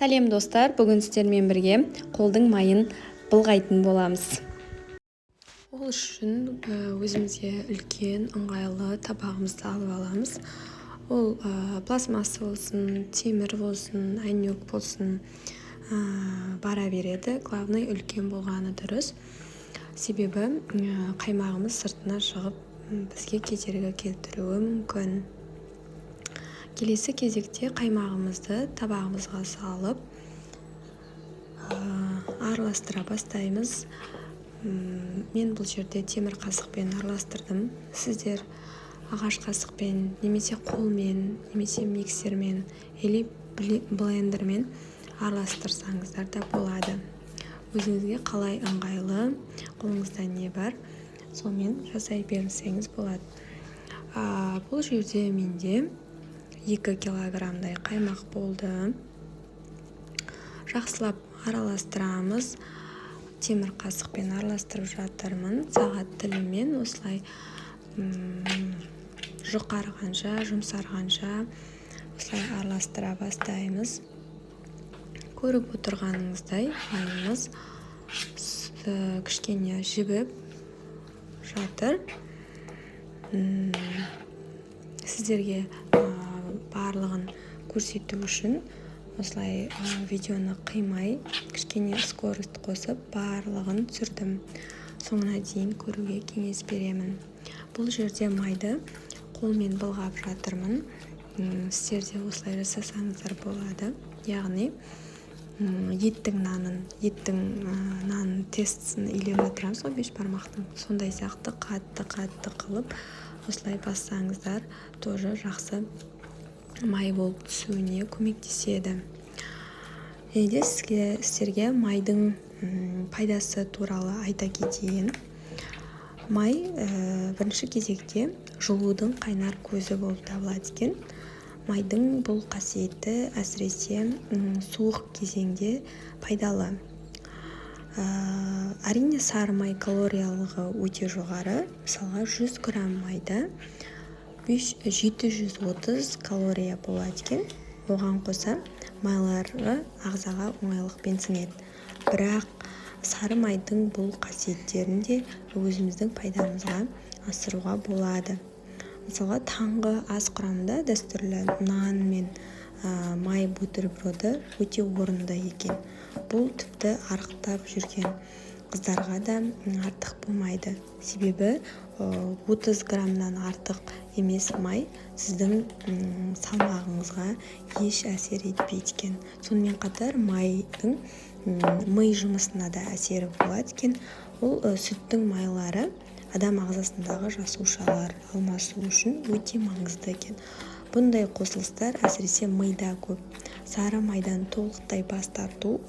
Сәлем, достар! Бүгін сіздермен бірге қолдың майын былғайтын боламыз. Ол үшін өзімізге үлкен, ыңғайлы табағымызды алып аламыз. Ол пластмасса болсын, темір болсын, әйнек болсын, бара береді. Главный, үлкен болғаны дұрыс, себебі қаймағымыз сыртына шығып, бізге кедергі келтіруі мүмкін. Келесі кезекте қаймағымызды табағымызға салып, араластыра бастаймыз. Мен бұл жерде темір қасықпен араластырдым. Сіздер ағаш қасықпен немесе қолмен, немесе миксермен или блендермен араластырсаңыздар да болады. Өзіңізге қалай ыңғайлы, қолыңызда не бар, сонымен жасай берсеңіз болады. Бұл жерде менде 2 килограммдай қаймақ болды. Жақсылап араластырамыз. Темір қасықпен араластырып жатырмын. Сағат тілімен осылай жұқарғанша, жұмсарғанша осылай араластыра бастаймыз. Көріп отырғаныңыздай, майымыз кішкене жібіп жатыр. Сіздерге барлығын көрсету үшін осылай видеоны қимай, кішкене скорость қосып, барлығын түсірдім. Соңына дейін көруге кеңес беремін. Бұл жерде майды қолмен былғап жатырмын. Сіздер де осылай жасасаңыздар болады. Яғни еттің нанын тестісін илеп жатырамыз ғой, бешбармақтың, сондай сияқты қатты қатты қылып осылай бассаңыздар, тоже жақсы май болып түсуіне көмектеседі. Және де сіздерге майдың пайдасы туралы айта кетейін. Май бірінші кезекте жылудың қайнар көзі болып табылады екен. Майдың бұл қасиеті әсіресе суық кезеңде пайдалы. Әрине, сары май калориялығы өте жоғары. Мысалға, 100 грамм майда 730 калория болады екен. Оған қоса, майлары ағзаға оңайлықпен сіңеді. Бірақ сары майдың бұл қасиеттерін де өзіміздің пайдамызға асыруға болады. Мысалға, таңғы ас құрамында дәстүрлі нан мен май бутерброды өте орынды екен. Бұл тіпті арықтап жүрген қыздарға да артық болмайды, себебі 30 граммнан артық емес май сіздің салмағыңызға еш әсер етпейді екен. Сонымен қатар, майдың ми жұмысына да әсері болады екен. Ол сүттің майлары адам ағзасындағы жасушалар алмасу үшін өте маңызды екен. Бұндай қосылыстар әсіресе мида көп. Сары майдан толықтай бас тарту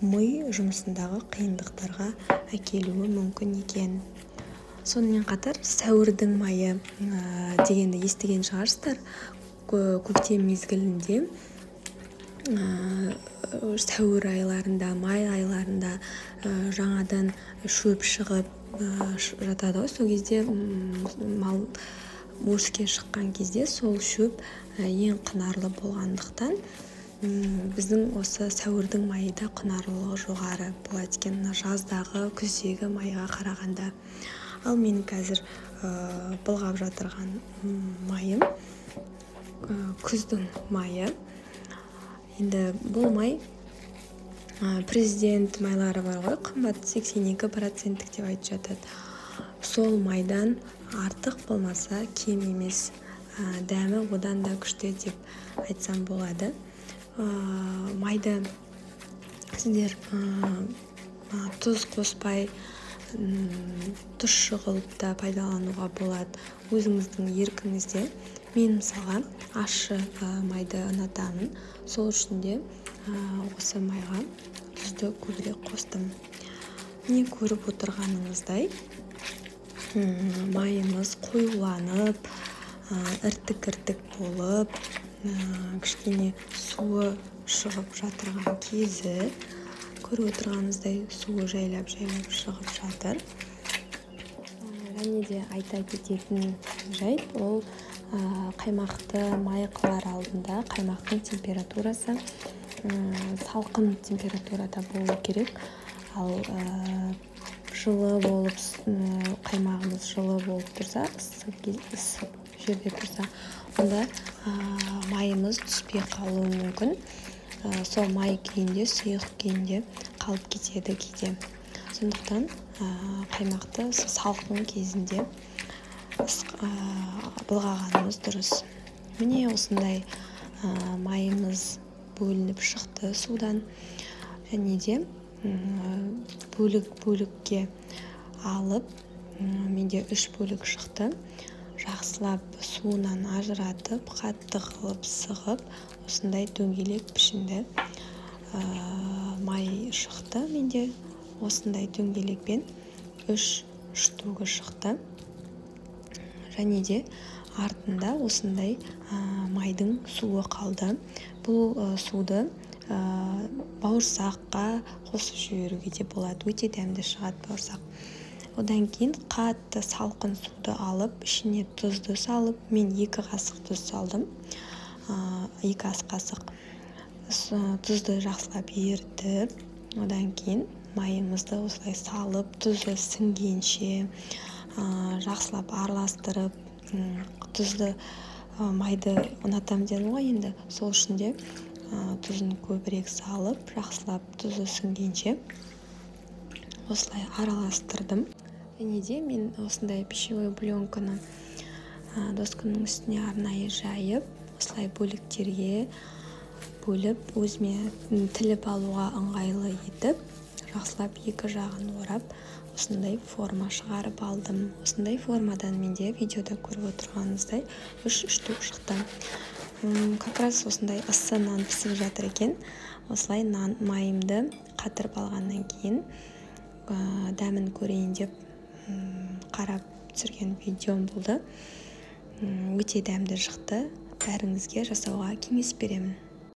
ми жұмысындағы қиындықтарға әкелуі мүмкін екен. Сонымен қатар, сәуірдің майы дегенді естіген шығарсыздар. Көктем мезгілінде, сәуір айларында, май айларында жаңадан шөп шығып жатады ғой. Сол кезде, мал өріске шыққан кезде, сол шөп ең құнарлы болғандықтан, біздің осы сәуірдің майы да құнарлылығы жоғары болады екен мына жаздағы, күздегі майға қарағанда. Ал менің қазір былғап жатырған майым күздің майы. Енді бұл май, Президент майлары бар ғой, қымбат, 82 проценттік деп айтып жатады, сол майдан артық болмаса, кем емес. Дәмі одан да күшті деп айтсам болады. Майды сіздер тұз қоспай, тұщы қылып та пайдалануға болады, өзіңіздің еркіңізде. Мен, мысалға, ащы майды ұнатамын. Сол үшін де осы майға тұзды көбірек қостым. Міне, көріп отырғаныңыздай, майымыз қоюланып, іртік іртік болып, кішкене суы шығып жатырған кезі. Көріп отырғаныңыздай, суы жайлап жайлап шығып жатыр. Және де айта кететін жайт: ол қаймақты май қылар алдында қаймақтың температурасы Салқын температурада болу керек. Ал жылы болып, қаймағымыз жылы болып тұрса, ыссы жерде тұрса, онда майымыз түспей қалуы мүмкін. Сол май күйінде, сұйық күйінде қалып кетеді кейде. Сондықтан қаймақты салқын кезінде былғағанымыз дұрыс. Міне, осындай майымыз бөлініп шықты судан. Және де бөлік бөлікке алып, менде үш бөлік шықты. Жақсылап суынан ажыратып, қатты қылып сығып, осындай дөңгелек пішінді май шықты. Менде осындай дөңгелекпен үш штугы шықты. Және де артында осындай майдың суы қалды. Бұл суды бауырсаққа қосып жіберуге де болады, өте дәмді шығады бауырсақ. Одан кейін қатты салқын суды алып, ішіне тұзды салып, мен 2 қасық тұз салдым, 2 ас қасық тұзды жақсылап ерітіп, одан кейін майымызды осылай салып, тұзы сіңгенше жақсылап араластырып. Тұзды майды ұнатамын дедім ғой енді, сол үшін де тұзын көбірек салып, жақсылап тұзы сіңгенше осылай араластырдым. Және де мен осындай пищевой пленканы досканың үстіне арнайы жайып, осылай бөліктерге бөліп, өзіме тіліп алуға ыңғайлы етіп, жақсылап екі жағын орап, осындай форма шығарып алдым. Осындай формадан менде видеода көріп отырғаныңыздай үш штук шықты. Как раз осындай ыссы нан пісіп жатыр екен. Осылай нан майымды қатырып алғаннан кейін дәмін көрейін деп қарап түсірген видеом болды. Өте дәмді шықты, бәріңізге жасауға кеңес беремін.